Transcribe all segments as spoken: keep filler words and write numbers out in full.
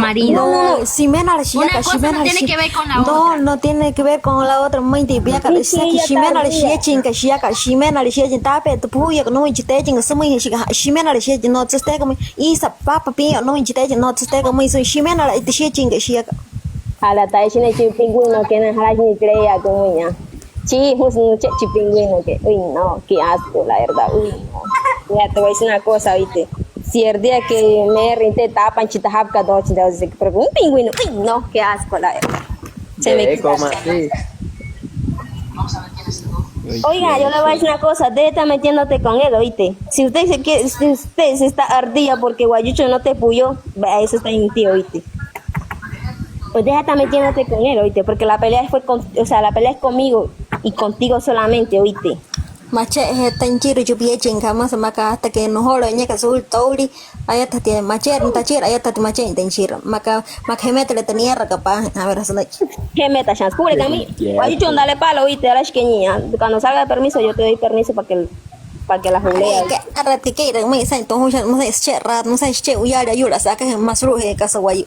marido. No, no, no, shimenala shiaka, shimenala shiaka. Una cosa no tiene que ver con la otra. No, no tiene que ver con la otra. Müinti piaka, shimenala shiechinka shiaka, shimenala shiechin, taapee tü pujuyakat nümüin chi teechinka sümüin, shimenala shiechin, no, süsteekamüin, isa, papa, piyo, nümüin chi teechinka, no, süsteekamüin sümüin, shimenala shiechinka shiaka. Jala taa'in sünain chi pingüinokeena, jala sünain chi tüle'eya tümüin yaa. Chi, jüsü nüche'e chi pingüinoke. Uy, no, qué asco, la verdad, uy, no. Mira, te voy a decir una cosa, ¿oíste? Si el día que me rinté tapan chi tajapka dochi, pero un pingüino, uy, no, qué asco, la verdad. Se me quita. Oiga, yo le voy a decir una cosa, deja de estar metiéndote con él, ¿oíste? Si usted se quiere, si usted se está ardilla porque Guayucho no te puyó, vea, eso está en ti, ¿oíste? Pues deja de estar metiéndote con él, ¿oíste? Porque la pelea fue con, o sea, la pelea es conmigo y contigo solamente, ¿oíste? Mache'ejee tü nüchira chipiechinkana, masa maa aka hasta que nujolo'o niyaka suulia toulii, ayatüjatü mache'e, tachiira ayatüjatü mache'e tü nüchira. Maa aka, maa aka jemetüle tü nieraka paajüin, a ver, asü nüchi. Jemeta chance. Kuule kami, Guayucho, dale palo, ¿oíste? Ahora sí que niña, cuando salga de permiso, yo te doy permiso para que, para que la julee. Aka, arati kee'ire'e müin saa'in tü juusha, müin saa'in süche'e rato, müin saa'in süche'e uyaale ayu'la sa'akajee maa sulu'ujee kasa wayuu.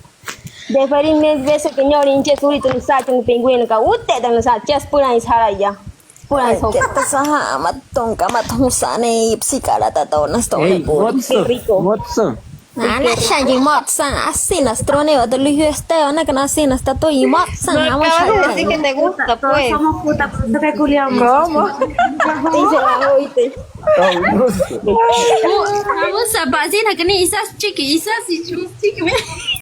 Deferí mil veces que ño'olin nüchia suulia tü nüsa'a chi pingüinokat, uute'eta nüsa'a chía süpüla nüsa'a yaa. Süpüla nüsa'a. Kettasa'a ja'amatünka, mata jüsa'a ne'e, püsikalata to'ona sütüma. Ey, motso, motso. Anashaain chi motso, asina sütüma ne'e, tü lüjüü este, anakana asina sütüma tü motso. No acabas de decir que te gusta, pues. Todos somos putas, ¿por qué culiamos? ¿Cómo? Dice la oíste. Vamos a, asina que ni isas chiqui, isas y chicos, chiqui.